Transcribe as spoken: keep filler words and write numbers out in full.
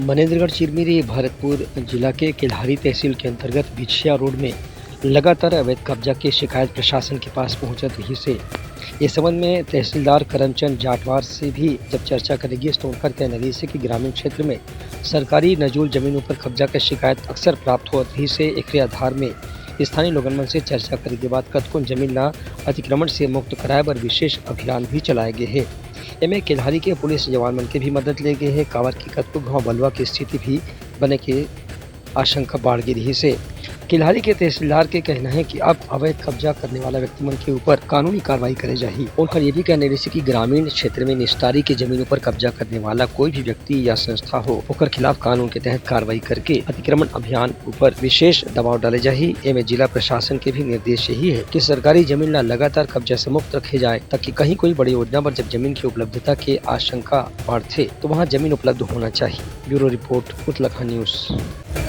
मनेंद्रगढ़ चिरमिरी भरतपुर जिला के केल्हारी तहसील के अंतर्गत बिछिया रोड में लगातार अवैध कब्जा के शिकायत प्रशासन के पास पहुंचत रहिस हे। इस संबंध में तहसीलदार करमचंद जाटवार से भी जब चर्चा करे गिस, तो उनकर कहना रहिस हे कि ग्रामीण क्षेत्र में सरकारी नजूल जमीन ऊपर कब्जा के शिकायत अक्सर प्राप्त होत रहिस हे। एकरे आधार में स्थानीय लोगन मन से चर्चा करे के बाद कतकोन जमीन ला अतिक्रमण से मुक्त कराए बर विशेष अभियान भी चलाए गे हे। एमे केल्हारी के पुलिस जवान मन के भी मदद ले गे हे, काबर कि कतको घांव बलुवा के स्थिति भी बने के आशंका बाढ़ गे रहिस हे। केल्हारी के तहसीलदार के कहना हे कि अब अवैध कब्जा करने वाला व्यक्ति मन के ऊपर कानूनी कार्रवाई करे जाही। उनकर ये भी कहना रहिस हे कि ग्रामीण क्षेत्र में निस्तारी के जमीन ऊपर कब्जा करने वाला कोई भी व्यक्ति या संस्था हो, ओकर खिलाफ कानून के तहत कार्रवाई करके अतिक्रमण अभियान ऊपर विशेष दबाव डाले जाही। एमे जिला प्रशासन के भी निर्देश यही हे कि सरकारी जमीन ला लगातार कब्जा से मुक्त रखे जाए, ताकि कहीं कोई बड़ी योजना पर जब जमीन की उपलब्धता के आशंका बढ़थे, तो वहाँ जमीन उपलब्ध होना चाहिए। ब्यूरो रिपोर्ट, उतलखा न्यूज।